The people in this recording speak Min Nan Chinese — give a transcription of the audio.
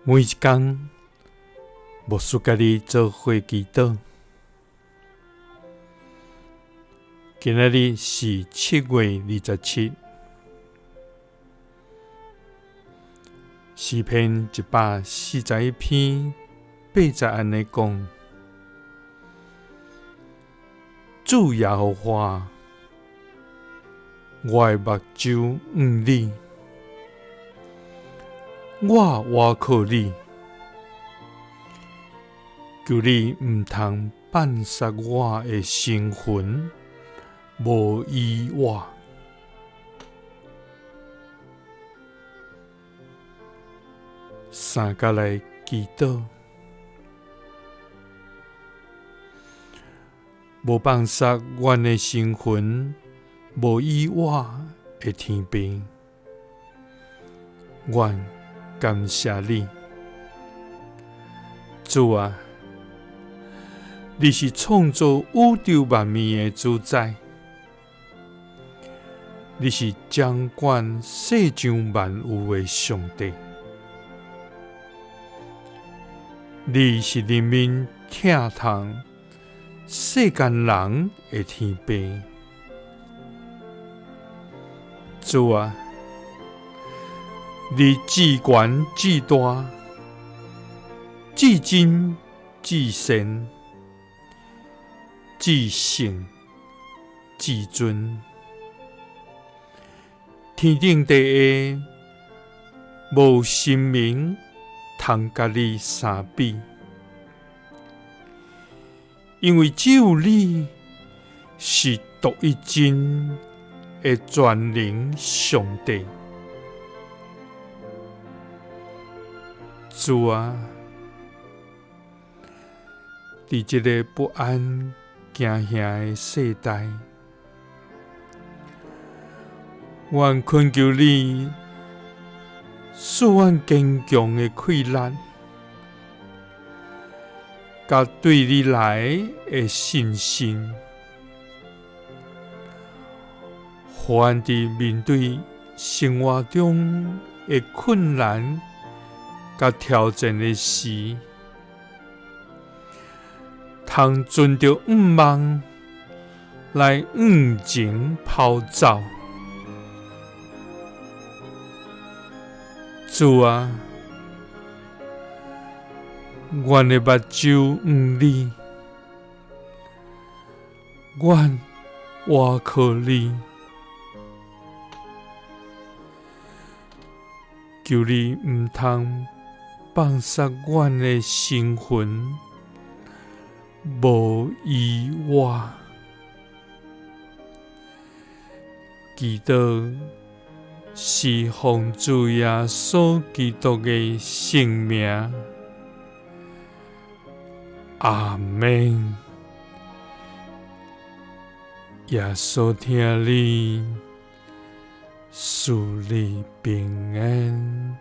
每一工，牧师佮你做伙祈祷。今仔日是7月27，诗篇141篇8节按呢讲：主耶和华，我的目睭向你，我倚靠你，求你毋通放杀我的神魂，无医我。三角来祈祷，无放杀阮的神魂，无医我的天父，阮感谢你，主啊，你是创造宇宙万物的主宰，你是掌管世上万有的上帝，你是人民疼痛世间人的天父。主啊，你至悬至大，至真至善，至圣至尊，天顶地下无神明通佮你相比，因为只有你是独一真的全能上帝。主啊，伫这个不安惊吓的世代，阮恳求你赐阮坚强的气力，佮对你来的信心，予阮伫面对生活中的困难佮挑战的时，通存著向望来向前跑走。主啊，阮的目睭向你，阮倚靠你，求你毋通放杀阮的神魂，无依我。祈祷是奉主耶稣基督的圣名，阿们。耶稣疼你，赐你平安。